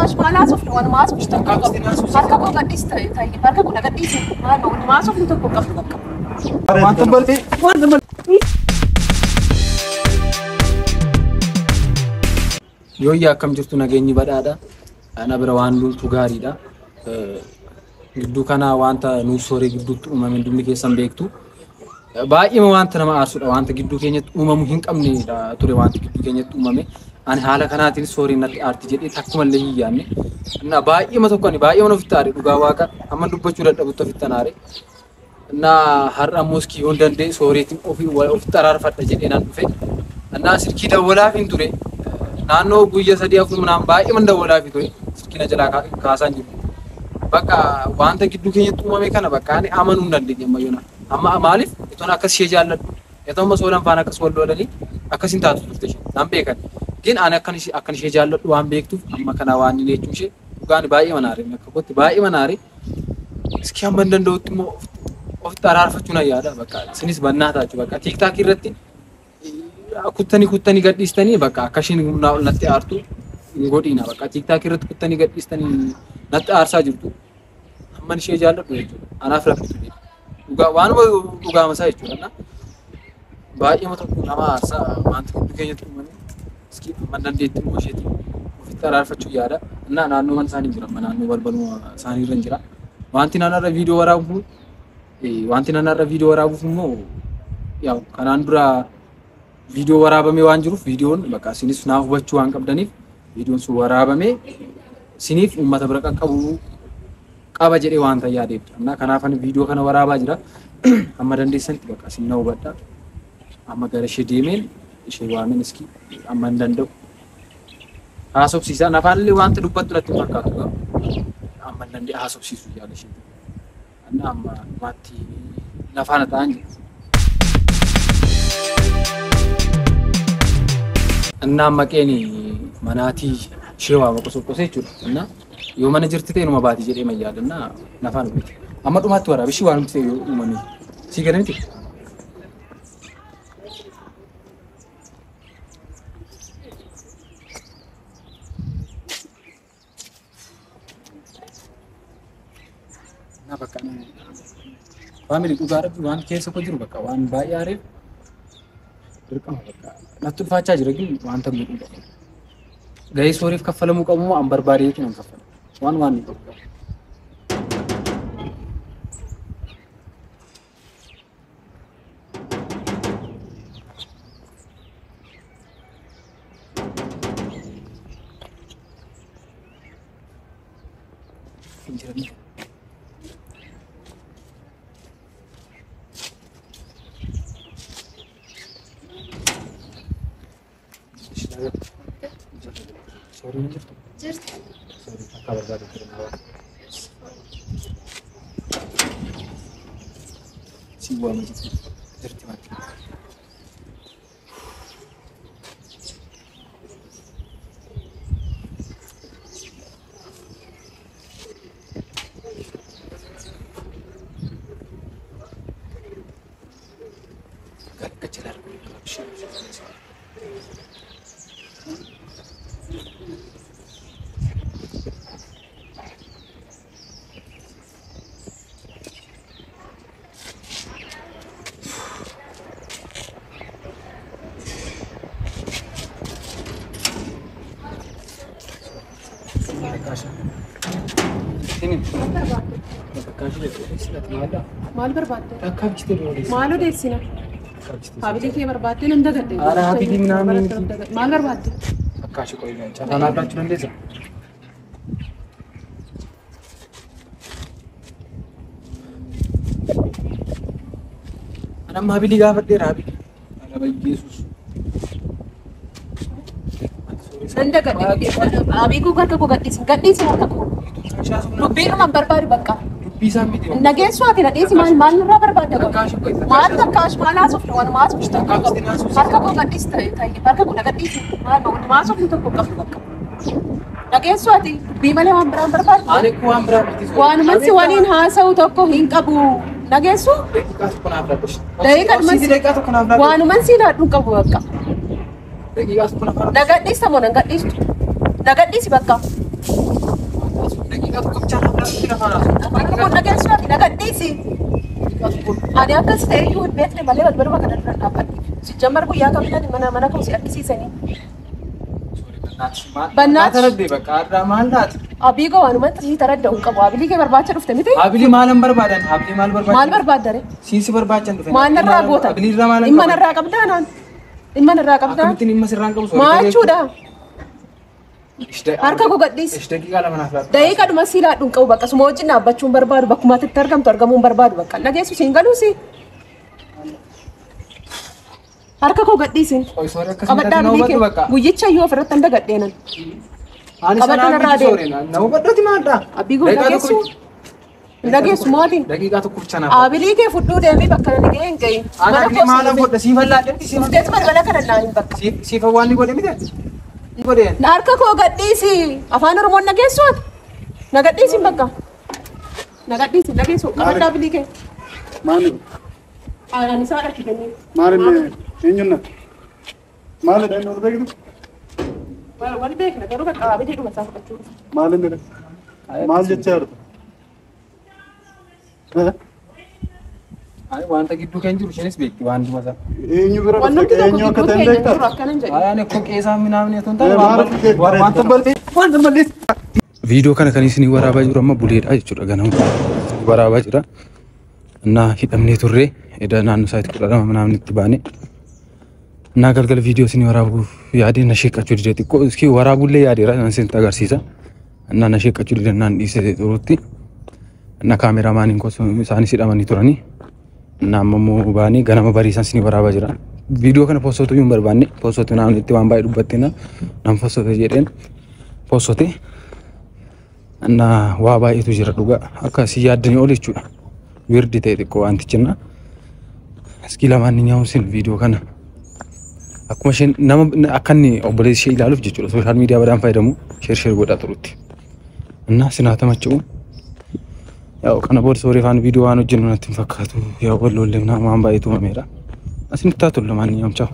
takkaash maal haasofnu waan haasofnu tokko qabdu. Harka koo gadhiisi ta'e harka koo gadhiisi maal waan haasofnu tokko qabdu bakka. Wanta bal'ee wanta bal'ee. Yooyyaa akkam jirtu nageenyi badhaadha. Ana bira waan loltu gaariidha. Gidduu kanaa wanta nuuf sooree gidduutti uumame hundumni keessan beektu. Baay'ee wanta nama aarsudha. Wanta gidduu keenyatti uumamu hin qabnedha ture wanti gidduu keenyatti uumame. Ani haala kanaatiin sooreen natti aarti jedhee takkumallee hin yaadne. Na baay'ee tokko ani baay'ee mana ofitti aare dhugaa waaqa amma dubbachuu dadhabutti ofitti aare. Na har'a ammoo iskii yoon danda'e sooreetiin ofitti araarfadha jedhee naan dhufe. Na silkii dawwalaaf hin ture. Naannoo guyyaa 3-4 manaan baay'ee man dawwalaaf ture. Silkii na jalaa kaasaan jiru. Bakka wanta gidduu keenyatti uumame kana bakka ani amanuu hin dandeenye amma yoona. Amma maaliif itoon akkas ishee jaalladhu. Itoo amma soolan faana akkas wal lolanii akkas hin taatu turte isheen naan beekan. Gin ani akkan ishee jaalladhu waan beektuuf amma kana waan inni jechuun ishee dhugaan baay'ee manaare akka kootti baay'ee manaare. Iski hamma hin danda'utti immoo ofitti araarfachuu na yaada bakka isinis bannaa taachuu bakka tiiktaakii irratti kuttanii gadhiistanii bakka akka isheen humnaa ol natti aartu hin godhiina bakka tiiktaakii irratti kuttanii gadhiistanii natti aarsaa jirtu. Hamman ishee jaalladhu jechuudha. Anaaf rabbitu beeka. Dhugaa waanuma dhugaama isaa jechuudha. Baay'ee tokko nama aarsaa wanta gidduu keenyatti uumame iski hamman dandeetti immoo isheetiin ofitti araarfachuu yaada. Innaa naannoo mana isaanii jira. Naannoo balbaluma isaanii irra jira. Wanti naannoo irra viidiyoo waraabuuf wanti naannoo irra viidiyoo waraabuuf immoo yaa'u kanaan dura viidiyoo waraabame waan jiruuf viidiyoon bakka isinis naaf hubachuu waan qabdaniif viidiyoon sun waraabame isiniif uummata bira qaqqabuu qaba jedhee waan ta'e yaadeef. Innaa kanaaf ani viidiyoo kana waraabaa jira. Amma dandeessanitti bakka isin na hubadha. Amma gara ishee deemeen ishee waameen iski amma hin danda'u. Haasofsiisaa nafaan illee wanta dubbattu natti hin fakkaatu garuu amma hin danda'e haasofsiisuu yaala ishee. Innaa amma wanti nafaana ta'an jiru. Innaa maqeen manaatii ishee waama qosoqqosee jechuudha. Innaa yoo mana jirti ta'e numa baati jedhee mayyaadha. Innaa nafaan hubate. Amma dhumaatti waraabe ishee waan ta'e yoo uumame. Sii gala miti? Innaa bakka faamilii dhugaa rabbi waan keessa koo jiru bakka waan baay'ee aareef dirqama bakka natti ulfaachaa jira gin wanta godhuu qabu. Gahee sooriif kaffalamuu qabu moo an barbaadeetu nan kaffala. Waan ni qabu. Hin jirani. Sorry hin jirtu? Jirti. Sorry akka barbaade ture naa. Si waama jirti. Jirti maal? Maal barbaadde? Akka bijjitee odeessina. Maal odeessina? Habilii kee barbaadde nan dagadde. Ara habilii minaamin. Maal barbaadde? Akka ishee qoyyaa carraan argachuu dandeessa? Ani amma habilii gaafadheera habilii. Ala Yesuus. Nan dagadde. Habilii koo harka koo gadhiisi. Gadhiisi harka koo. Dubbiidhuma hin barbaadu bakka. Dubbii isaan miti. Nageessu ati na dhiisi maal maal nurraa barbaadda? Maal takkaash maal haasofnu waan haasofnu tokko qabu. Harka koo gadhiisi ta'e harka koo gadhiisi maal waan haasofnu tokko qabdu bakka. Nageessu ati dubbii malee waan biraan barbaaddu. Ani kun waan biraa miti. Waanuman si waliin haasa'u tokko hin qabu. Nageessu Daqiiqaa tokko naaf laadhu. Daqiiqaa Daqiiqaa tokko naaf laadhu. waanuman si laadhu hin qabu bakka. Daqiiqaa tokko naaf laadhu. Na gadhiista moo nan gadhiistu? Na gadhiisi bakka. Daqiiqaa tokko bichaa naaf laatu afaan haasoftu. Harka koo dhageessu ati nagadhiisi. Ani akkas ta'e iyyuu hin beekne malee balbaluma kana dura dhaabbadhe. Sijjammar guyyaa kamitti mana koo si argisiisanii. Bannaat. Taradde bakka har'aa maal taate? Abiigoo waanumatti si taradda'u hin qabu. Abilii kee barbaacha dhufte miti? Abilii maalan barbaadan? Abilii maal barbaadan? Maal barbaaddare? Siinsi barbaachan dhufe. Maal narraa goota? Abilii irraa maalan Dhimma narraa qabdaa naan? Dhimma narraa qabdaa? Akkamittiin dhimma sirraan qabu? Maal jechuudha? Harka koo gadhiisi. Daqiiqaa lama naaf laatu. Daqiiqaa dhuma si laadhu hin qabu bakka suma wajjin dhaabbachuu hin barbaadu bakkuma ati itti argamtu argamuu hin barbaadu bakka dhageessu siin galuusi. Harka koo gadhiisin. Qabadhaa Na bilii hubadhu kee bakka. guyyicha iyyuu ofirratti hin dagadheenan. Ani Qabadhu sanaan narraa miti deemi. sooreen. Na hubadhuuti maalidha? Abbii koo dhageessu. Hin dhageessu maatiin. Daqiiqaa tokko bichaa naaf laatu. Abilii kee fudhuu deemee bakka nani ga'e hin ga'iin. Ana abilii maalan fudha siif allaadhe miti siif Dhufteetu balbala kana naan hin bakka. siif waan ni godhe miti. Godheen. Harka koo gadhiisi. Afaan Oromoon dhageessu ati. Na gadhiisi bakka. Na gadhiisi dhageessu. Qabadhaa abilii kee. Maali? Ani isaa dhaqi kennee. Maali eenyuun natti? Maalidha inni wal beektu? Wal beekna garuu bakka abilii dhuma isaa fudhachuu. Maal inni maal jechaa jirtu? Wanta gidduu keenya jiru isheenis beekti waan dhuma isaa. Eenyu bira Wanti dhufte tokko eenyu akka gidduu ta'e keenya beektaa? jiru akkanan jedhe. Ani akkoo qeesaa minaamni otoo hin taane Wanta bal'ee wanta bal'ee. Viidiyoo kana kan isinii waraabaa jiru amma buleedha jechuudha ganama waraabaa jira. Innaa hidhamnee turre eda naannoo isaatti 12 minaamni itti baane. Innaa galgala viidiyoo isinii waraabuuf yaadee na sheeqqachuu dide xiqqoo iski waraabullee yaadeera nan isinitti agarsiisa. Innaa na sheeqqachuu dide naan dhiise turutti. Innaa kaameraamaaniin koo isaanis hidhamanii turanii. Innaa amma immoo baanee ganama bariisaan isinii waraabaa jira. Viidiyoo kana poostootu iyyuu hin barbaanne poostootu naannoo itti waan baay'ee dubbatte nan poostoote jedheen poostoote. እና waa baay'eetu jira dhugaa akka si yaaddanii ol jechuudha. Wirdi ta'e xiqqoo wantichi እና እስኪ ለማንኛውም sin viidiyoo kana akkuma isheen nama akka inni obboleessi ishee ilaaluuf jechuudha sooshaal miidiyaa badaan fayyadamu sheer sheer godhaa turutti. እና sinaa tamacha'u yaa'u kana booda sooree faana viidiyoo waan hojjennu natti hin fakkaatu yaa'u walloollee waan baay'eetu uumameera. Asinitti haa tolu ለማንኛውም ቻው.